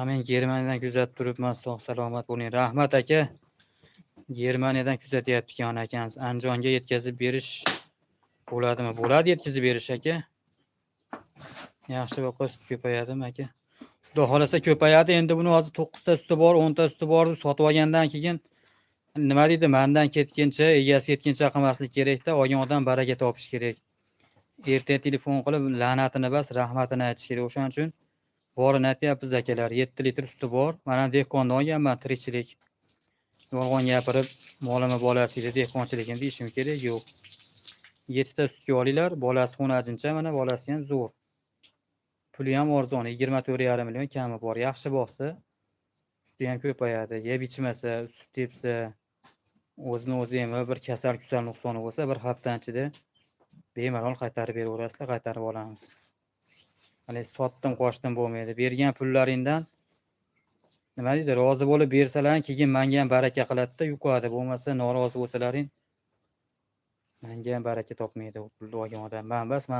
Men Germaniyadan kuzatib turibman, sog' salomat bo'ling. Rahmat, aka. Germaniyadan kuzatyapti ekan akamiz. Andijonga yetkazib berish bo'ladimi? Bo'ladi yetkazib berish, aka. Yaxshi boqsa, sut ko'payadimi, aka? Xudo xohlasa, ko'payadi. Endi buni hozir 9 ta suti bor, 10 ta suti bor deb sotib olgandan keyin, nima deydi, mandan ketguncha, egasi ketguncha qilmaslik kerakda, olgan odam baraka topish kerak. Ertaga telefon qilib la'natini bas, rahmatini aytish kerak. O'shaning uchun borini aytyapmiz, akalar. 7 litr suti bor. Mana dehqondan olganman, tirikchilik. Yolg'on gapirib, molimi bolasi edi, dehqonchiligim deyishim kerak yo'q. 7 ta sutga olinglar, bolasi xunajincha, mana bolasi ham zo'r. Puli ham arzon, 24,5 million kami bor. Yaxshi boqsa, suti ham ko'payadi. Yeb ichmasa, sut tepsa, o'zini o'zi emib, bir kasal kusal nuqsoni bo'lsa, bir haftani ichida bemalol qaytarib beraverasizlar, qaytarib olamiz. Hali sotdim, qochdim bo'lmaydi. Bergan pullaringdan, nima deydi, rozi bo'lib bersalaring, keyin manga ham baraka qiladida, yuqadi. Bo'lmasa, norozi bo'lsalaring, manga ham baraka topmaydi u pulni olgan odam. Man bas, man